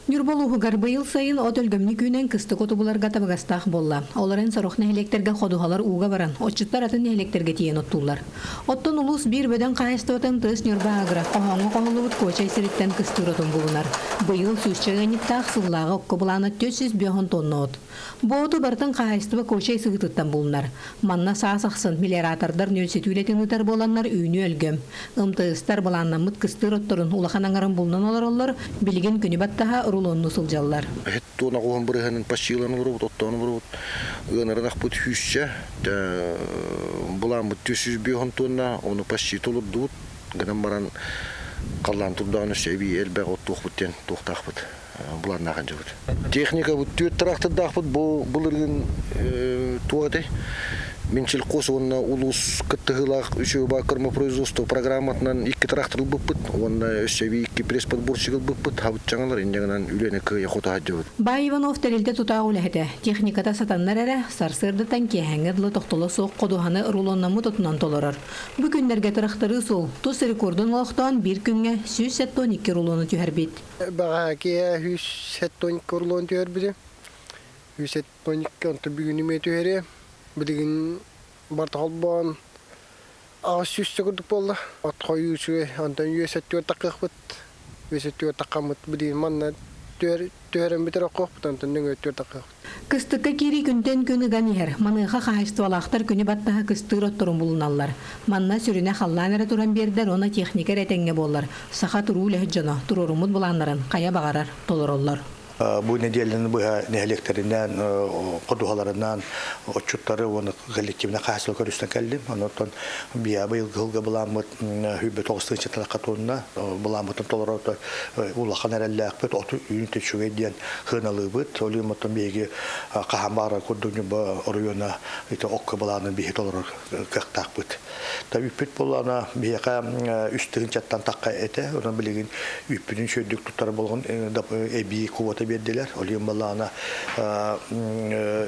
Ньурба улууһугар быйыл сайын от өлгөмнүк үүнэн кыстык оту буларга табыгастаах буолла. Ол эрэн сорох нэһилиэктэргэ ходуһалар ууга баран, отчуттар атын нэһилиэктэргэ тиийэн оттууллар. Оттон улуус биир бөдөҥ хаһаайыстыбатын Тыас Ньурба Агро хоһооҥҥо хоһуллубут Куочай сириттэн кыстыыр отун булунар. Быйыл сүүсчэ ыанньыктаах сыллааҕы окко былаана 450 тонна от. Бу оту барытын хаһаайыстыба Куочай сыһыытыттан булунар. Манна саас ахсын мелиоратордар нүөлсүтүү үлэтин ыытар буоланнар үүнүү өлгөм. МТС-тар былааннаммыт кыстыыр отторун улахан аҥарын булунан олороллор, билигин күнү баттаһа рулоннуу сылдьаллар. Туон оҕуһун бырыһанын пассиылан олоробут, оттоон олоробут. Ыанарын ахпыт сүүсчэ, былааммыт 305 тонна, ону почти толордубут. Гынан баран халлаан турдаҕына өссө эбии элбэх оттуохпут диэн туохтаахпыт. Былааннаах дьыбыт. Техникабыт түөрт трактордаахпыт бу былырыын туох этэй? Минсельхоз уонна улуус кыттыһыылаах үчүгэй кормопроизводство программатынан икки трактор ылбыппыт уонна өссө эбии икки пресс-подборщик ылбыппыт хабытчаҥалар инньэ гынан үлэни кыайа хото сылдьабыт. Баай Иванов тэрилтэ тутаах үлэһитэ. Техниката сатаннар эрэ, сарсыардаттан киэһээҥҥэ дылы тохтоло суох ходуһаны рулоннаммыт отунан толорор. Бу күннэргэ тырахтарыы суол тус рекордун олохтоон биир күҥҥэ 172 рулону түһэрбит. Баҕа киэһэ 172 рулон түһэрбитим. 172 онтон бүгүн эмиэ түһэриэм. Билигин барыта холбоон 800 курдук буолла. От хойуу үчүгэй. Онтон үөс өттүгэр таххыахпыт. Үөс өттүгэр таххаммыт билигин манна түһэрэн бүтэр оккуохпут, онтон нөҥүө өттүгэр таххыахпыт. Кыстыкка киирии күнтэн күн ыган иһэр. Маныаха хаһаайыстыбалаахтар күнү баттаһа кыстыыр отторун булуналлар. Манна сүрүнэ халлаан эрэ туран биэрдэр уонна техника эрэ этэҥҥэ буоллар, саха туруу үлэһит дьоно туруоруммут былааннарын хайа баҕарар толороллор. Бу нэдиэлэни быһа нэһилиэктэринэн, ходуһаларынан отчуттары уонна коллективнай хаһаайыстыба көрүстэн кэллим. Онтон биһиэхэ быйылгы сылга былааммыт 109 тыһыынчаттан тонна былааммытын толорорго улахан эрэллээхпит, оту үүн үчүгэй диэн сыаналыыбыт. Ол иһин оттон биһиги хаһан баҕарар курдук Ньурба оройуона ити окко былаанын биһи толорор кыахтаахпыт. Та үппүт буоллаҕына биһиэхэ үс тыһыынчаттан тахха этэ. Онон билигин үппүтүн сүөрдүк туттар болгон эбии квота биэрдилэр. Ол иһин буоллаҕына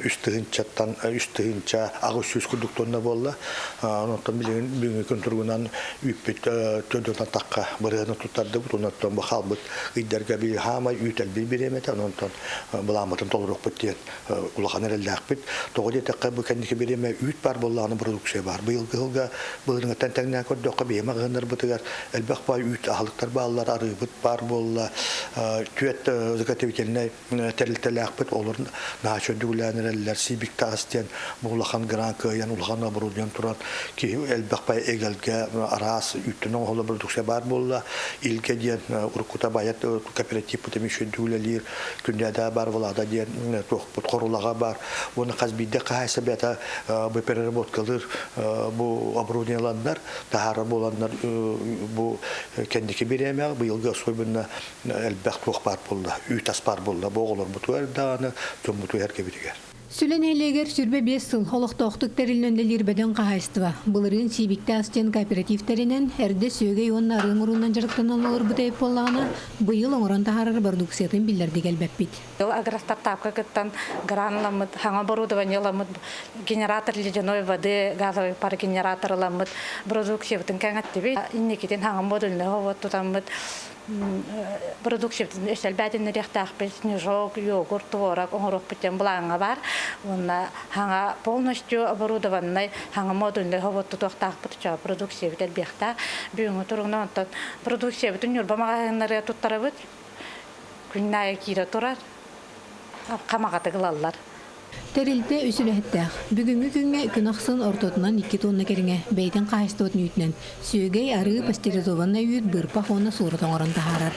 үс тыһыынчаттан үс тыһыынча аҕыс сүүс курдук тонна буолла. Онтон билигин бүгүҥҥү күн туругунан үүппүт төрдүнэн тахха бырыһыаны туттардыбыт. Онтон бу хаалбыт ыйдарга били хаамай үүт элбии бириэмэтэ. Онтон былааммытын толоруохпут диэн улахан эрэллээхпит. Тоҕо диэтэххэ, бу кэнники бириэмэ үүт баар буоллаҕына продукция баар. Быйылгы сылга былырыҥҥыттан тэҥнээн көрдөххө, биһиги маҕаһыыннарбытыгар элбэх баай үүт аһылыктар бааллар, арыыбыт баар буолла, түөрт заготовительнай тэрилтэлээхпит, олор наһаа чөдүгүлээн эрэллэр, сибик таас диэн бу улахан гран кыайан, улахан оборудование туран киһи элбэх бай эгэлгэ араас үүттэн оҥоһуллар продукция баар буолла. Илгэ диэн уруккута байат кооперативпыт эмиэ үлэлиир, күннээдэ бар Влада диэн туохпут хорулаҕа бар уонна хас биирдэ хаһаайса бэйэтэ бу переработкалыыр бу оборудованиеланнар таһаарар буоланнар бу кэнники бириэмэҕэ быйылгы особенно элбэх туох баар буолла үүт ас баар буолла бу оҕолорбутугар даҕаны дьоммутугар кэбитигэр. Сүлэ нэһилиэгэр 25 сыл олохтоохтук тэриллэн үлэлиир бөдөҥ хаһаайыстыба. Былырыын Сиибиктэ ас диэн кооператив тэринэн, эрдэ сүөгэй уонна арыы оҥоруунан дьарыктанан олорбут эбит буоллаҕына, быйыл оҥорон таһаарар бородууксуйатын биллэрдик элбэппит. Агростартапка кыттан гран ыламмыт, саҥа оборудование ыламмыт, генератор ледяной воды, газовый парогенератор ыламмыт, продукциябытын кэҥэттибит. Инникитин саҥа модульный хобот тутаммыт, продукциябытын өссө элбээтиннэриэхтээхпит, снежок, йогурт, творог оҥоруохпут диэн былааҥҥа баар. Уонна саҥа полностью оборудованнай, саҥа модульнай хобот тутуохтаахпыт, продукциябыт элбиэхтээх. Бүгүҥҥү туругунан онтон продукциябытын Ньурба маҕаһыыннарыгар туттарабыт. Күн аайы киирэ турар, хамаҕатык ылаллар. Тэрилтэ үс үлэһиттээх. Бүгүҥҥү күҥҥэ күн ахсын ортотунан икки тонна кэриҥэ бэйэтин хаһаайыстыбатын үүтүнэн сүөгэй, арыы, пастеризованнай үүт, быырпах уонна суорат оҥорон таһаарар.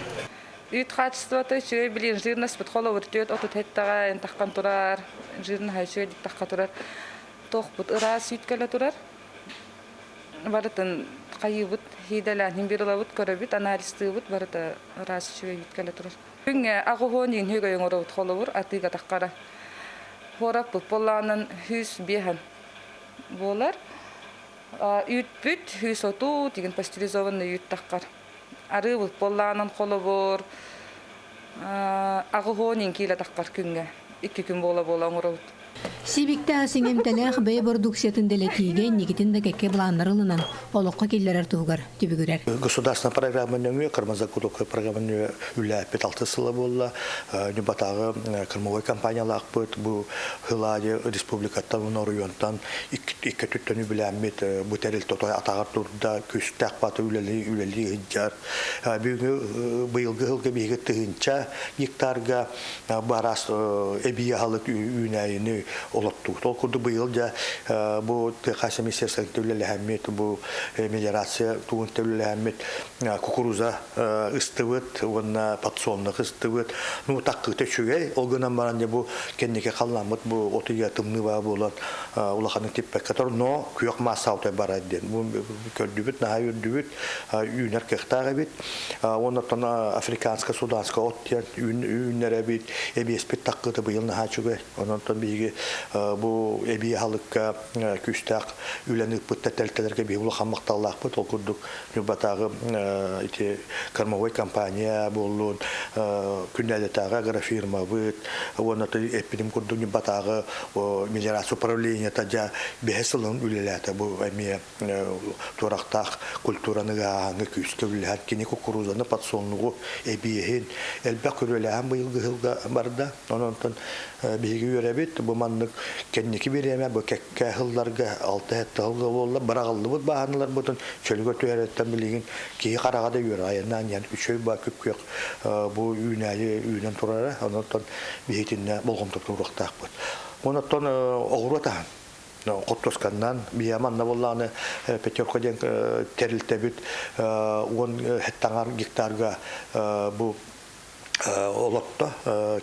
Үүт хаачыстыбата үчүгэй, билигин жирность холобур түөрт отут эттэҕэ ынтаххан турар, жирность үчүгэй диттахха турар. Туохпут ыраас үүт кэлэ турар. Барытын хайыыбыт, хиидэлээн иһин биир ылабыт, көрөбүт, анализтыыбыт, барыта ыраас үчүгэй үүт кэлэ турар. Күҥҥэ аҕыһуон иин үгэй оҥоробут холобур атыыга таххара. Хуораппыт буоллаҕынан сүүс биэһэн буолар. Үүтпүт сүүс отут, игин пастеризованный үүт таххар. Арыыбыт буоллаҕынан холобур аҕыһуон иин киилэ таххар күҥҥэ. Икки күн буола-буола оҥоробут. Сибикте ас иҥэмтэлээх бэйэ бородууксуйатын дэлэтиигэ инникитин да кэккэ былааннары ылынан, олоххо киллэрэр туһугар түбүгүрэр. Государственная программа нөҥүө, кормозаготовка программа нөҥүө үлэлээппит алтыс сыла буолла. Ньурбатааҕы кормовой компаниялаахпыт бу Хылаайы республикаттан уонна оройуонтан икки өттүттэн үбүлээммит бу тэрилтэ отой атаҕар турда, күүстээх баты үлэлии үлэлии сылдьар. Бүгүҥҥү быйылгы сылга биһиги тыһыынча гектарга араас эбии аһылык үүнээйини олоттубут. Ол курдук быйыл дьэ бу ТХ министерствотын үлэлэһэммит, бу мелиорация тугун үлэлэһэммит кукуруза ыстыбыт уонна подсолнух ыстыбыт. Ну таккыта үчүгэй, ол гынан баран дьэ бу кэнники халламмыт бу от ыйа тымныы баа буолан улаханнык типпэккэ тур, но күөх маасса отой барар диэн. Бу көрдүбүт, наһаа үрдүбүт, үүнэр кыахтаах эбит. Оннуттан африканскай, суданскай от диэн үүннэрэбит, эбиэспит таккыта быйыл наһаа үчүгэй. Ононтон биһиги бу эбии аһылыкка күүстээх үлэни ыыппыт тэрилтэлэргэ биһиги улахан махталлаахпыт. Ол курдук Ньурбатааҕы ити кормовой компания буоллун, күннээдэтээҕи агрофирмабыт, уонна эппитим курдук Ньурбатааҕы мелиорация управлениета дьэ бэһис сылын үлэлээтэ. Бу эмиэ туорахтаах культураны ааһаҥҥа күүскэ үлэлэһэр кини кукурузаны, подсолнугу эбиэһин элбэх күрүөлэһэн быйылгы сылга барда. Онон биһиги үөрэбит бу маннык кэнники бириэмэ бу кэккэ сылларга алта-сэттэ сылга буолла быраҕыллыбыт бааһыналарбытын чөлүгэр түһэрэттэн билигин киһи хараҕа да үөрэ айаннаан иһэн үчүгэй ба күп-күөх бу үүнээйи үүнэн турара. Онон биһитиннэ болҕомтотун уруохтаахпыт. Онон оҕуруот аһын Хоттусканнан биһиэ манна буоллаҕына Пятерка диэн тэрилтэбит уон таҥар гектарга бу олотто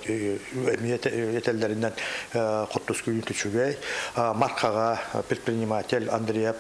эмиэ этэллэринэн хоттуску үүнт үчүгэй Мархаҕа предприниматель Андреев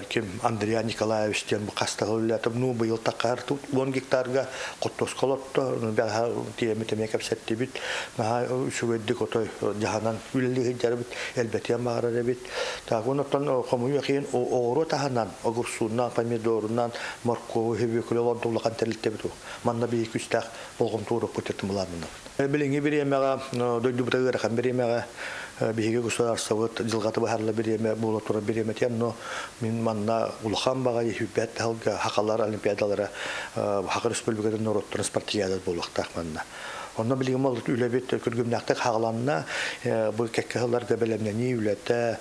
ким Андриан Николаевич диэн бу хастаҕа үлэлээтэ ну быйыл такаар уон гектарга хоттуска олотто бэҕэһээ тиэмит эмиэ кэпсэттибит наһаа үчүгэйдик отой дьаһанан үлэлии сылдьарбыт элбэтиэн баҕарар эбит. Так, онтон хомуйуох иһин оҕуруот аһынан, огурсуунан, помидорунан, моркуобу, хөвүөкүлэ олордуу улахан тэрилтэбит. Манна биһи күүстээх болҕомто уурукпут тымылааннынабыт. Билиҥҥи бириэмэҕэ, дойдубута ыарахан бириэмэҕэ биһиги государствобыт дьылҕата быһаарла бириэмэ буола турар бириэмэтигэр, но мин манна улахан баҕайы хүбэт таһылга хахалар олимпиадалара Саха Республикатын норуоттарын спартакиадата буолуохтаах манна. Онно билигин ол үлэбит күргүмнээхтик хааланна. Бу кэккэ сылларга бэлэмнэнии үлэтэ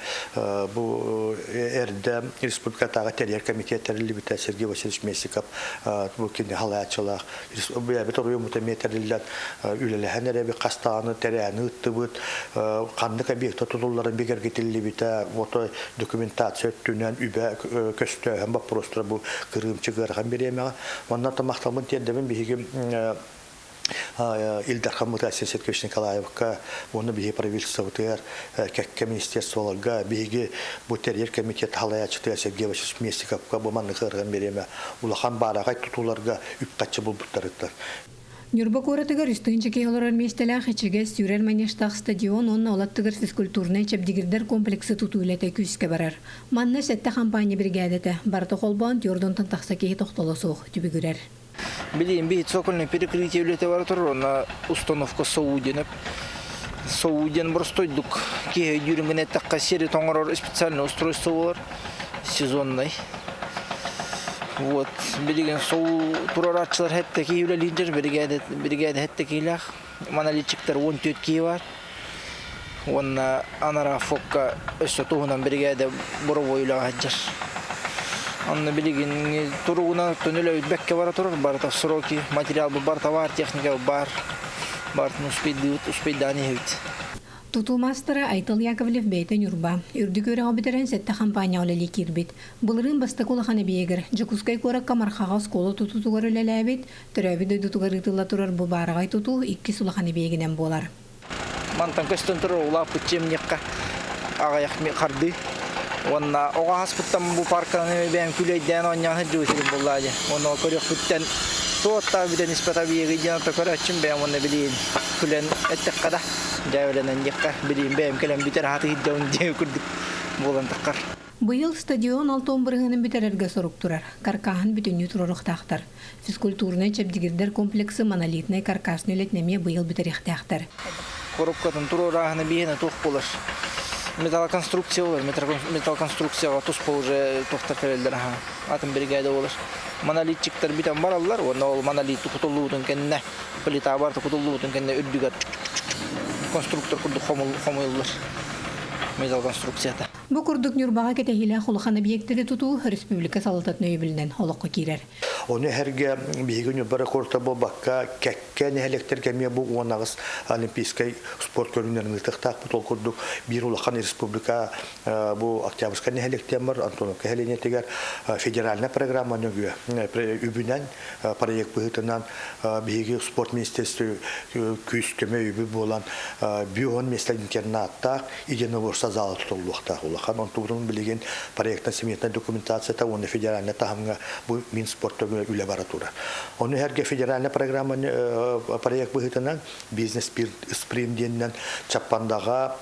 бу эрдэ республикатааҕы тэрийэр комитет тэриллибитэ Сергей Васильевич Местников бу кини халааччылаах бэйэбит оройуоммут эмиэ тэриллэн үлэлэһэн эрэбит хастааны тэрээни ыттыбыт ханнык объекта тутулларын бигэргитиллибитэ ото документация өттүнэн үбэ көстөөһөн боппуруостара бу кырыымчык ыарахан бириэмэҕэ онно махталбын тиэрдэбин биһиги Ил Дархаммыт Айсен Сергеевич Николаевка уонна биһиги правительствобытыгар кэккэ министерстволарга биһиги бу тэрийэр комитет халайааччытыгар Сергей Васильевич Местниковка бу маннык ыарыган бириэмэ улахан баараҕай тутууларга үп-харчы булбуттарыттан. Ньурба куоратыгар үстүн киһи олорор миэстэлээх ичигэс сүүрэр манежтаах стадион уонна олаттыгар физкультурнай чэбдигирдэр комплексы тутуу үлэтэ күүскэ барар. Манна сэттэ хампаанньа биригээдэтэ барыта холбоон түөрт тахса киһи тохтоло суох түбүгүрэр. Билигин биһи цокольное перекрытие үлэтэ бара турар, онно установка СОУ диэн СОУ диэн боростуойдук киһи өйдүүрүн гына эттэххэ сири тоҥорор специальное устройство буолар, сезонный. Вот, билигин СОУ турарааччылар хэттэ киһи үлэлиир биригээдэ биригээдэ хэттэ киһилээх. Монолитчиктар 14 киһи бар. Уонна анараа фокка өссө туһунан биригээдэ буровой үлэҕэ сылдьар. Онно билигин туругунан төнүл өлбөккө бара турар, барыта сроки, материал бар, товар, техника бар. Бартын успейдыыбыт, успейдаан иһэбит. Тутуу маастара Айтал Яковлев бэйэтэ Ньурба. Үрдүк үөрэҕи бүтэрэн сэттэ хампаанньаҕа үлэлии киирбит. Былырыын бастакы улахан эбийиэгэр Дьокуускай куоракка Мархаҕа оскуола тутуутугар үлэлээбит, төрөөбүт дойдутугар ыытылла турар бу баараҕай тутуу иккис улахан эбийиэгинэн буолар. Мантан көстөн турар улааппыт дьиэмниэххэ аҕыйах хардыы. Уонна оҕо аспыттан бу парканы бэйэм күлэйдээн оонньоон сылдьыбыт сирим буоллаа дьэ. Уонна көрүөхпүттэн туоттаа бүтэн испэт объегы диэн ото көрөөччүм бэйэм уонна билиин күлэн эттэххэ да дьээбэлэнэн диэххэ билиин бэйэм кэлэн бүтэр аһаты иһдэбин диэн курдук буолан таххар. Быйыл стадион алтон бырыһыанын бүтэрэргэ сорук турар. Каркаһын бүтүннүү туруоруохтаахтар. Физкультурнай чэбдигирдэр комплексы монолитнай каркасны үлэтин эмиэ быйыл бүтэриэхтээхтэр. Коробкатын туруорааһына биһиэнэ туох буолар. Металлоконструкция буолар. Металлоконструкцияҕа туспа уже туохтар кэлэллэр аха. Атын биригээдэ буолар. Монолитчиктар бүтэн бараллар уонна ол монолит кутуллубутун кэннэ плита барыта кутуллубутун кэннэ үрдүгэр конструктор курдук хомуйуллар металлоконструкцията. Бу курдук Ньурбаҕа кэтэһиилээх улахан объектэри тутуу республика салалтатын өйөбүлүнэн олоххо киирэр. Ону эһэргэ биһиги Ньурба рекорда буолбакка кэккэ нэһилиэктэргэ эмиэ бу 18 олимпийскай спорт көрүҥнэрин ыытыахтаахпыт. Ол курдук биир улахан республика бу Октябрьскай нэһилиэктэн бар Антоновка нэһилиэнньэтигэр федеральнай программа нөҥүө үбүнэн проект быһыытынан биһиги спорт министерство күүс-көмө үбү буолан 50 миэстэ интернаттаах единоборство зала тутуллуохтаах улахан. Онтубутун билигин проектно сметная документацията уонна федеральнай таһымҥа бу Минспорт үлэ бара турар. Ону эргэ федеральная программа проект быһыытынан бизнес спринт диэнинэн Чаппандаҕа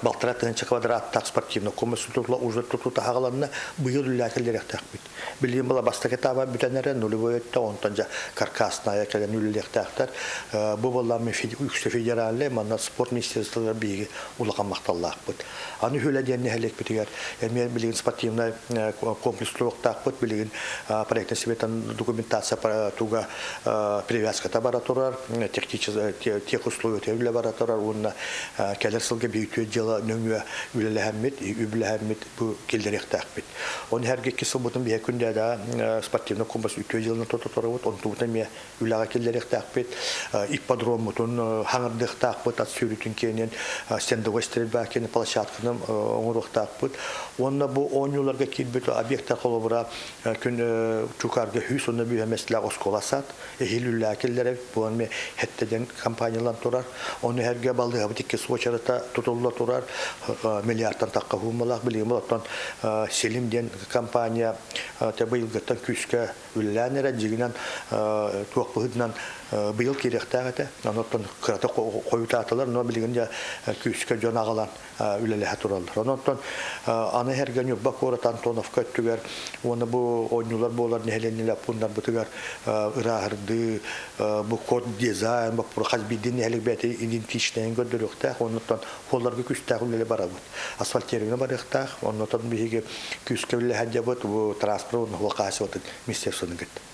балтара тыһыынча квадраттаах спортивный комплекс тутулла уже тутуута хаҕаланна быйыл үлэлээтэхпит. Билигин была бастакы этаба бүтэн эрэ нулевой өттө онтон дьэ каркасная кэлэн үлэлиэхтээхтэр. Бу буолла үксэ федеральный манна спорт министерстволар биһиги улахан махталлаахпыт. Аны үлэ диэн нэһилиэкпитигэр эмиэ билигин спортивный комплекс туруохтаахпыт. Билигин проектный сметан документация туга привязката бара турар, тех условия үлэ бара турар уонна кэлэр сылга биир дьыала нөҥүө үлэлэһэммит, үбүлэһэммит бу киллэриэхтээхпит. Оны эргэ икки сылбытын биһэ күндээдэ спортивный комплекс үтүө дьылына тототоробут, онтубутун эмиэ үлэҕэ киллэриэхтээхпит. Ипподроммутун хаҥырдыахтаахпыт, ат сүүрүүтүн киэнин стендовой стрельба киэнин площадканы оҥоруохтаахпыт. Уонна бу оонньууларга киирбит объектар холобура күн Чукарга хүс онно бүүһэмэслээх оскуола сад эһил үллээ киллэрэ буон ме хеттеден компаниялан турар. Оны herге балыһабыт икки суочарата тутулла турар миллиардтан таққа хуумалаах билигин оттон Селим диэн компания те быйылгыттан күүскэ үлэлээн эрэ дьигинэн туох быһыытынан быйыл киириэхтээх этэ. Онон кырата хойутаатылар, но билигин дьэ күүскэ дьон аҕалан үлэлэһэ тураллар. Онон аны эргэ Ньурба куорат Антоновка өттүгэр уонна бу оонньуулар буолар нэһилиэнньэлээх пууннарбытыгар ырааһырдыы, бу код дизайн боппуруос хас биирдии нэһилиэк бэйэтэ идентичнэйин көрдөрүөхтээх, оннуттан хуолларга күүстээх үлэлэ барабыт. Асфальтирование барыахтаах, оннотон биһиги күүскэ үлэлэһэ дьабыт бу транспорт уонна хуол хаһаайыстыбатын министерствотын кытта.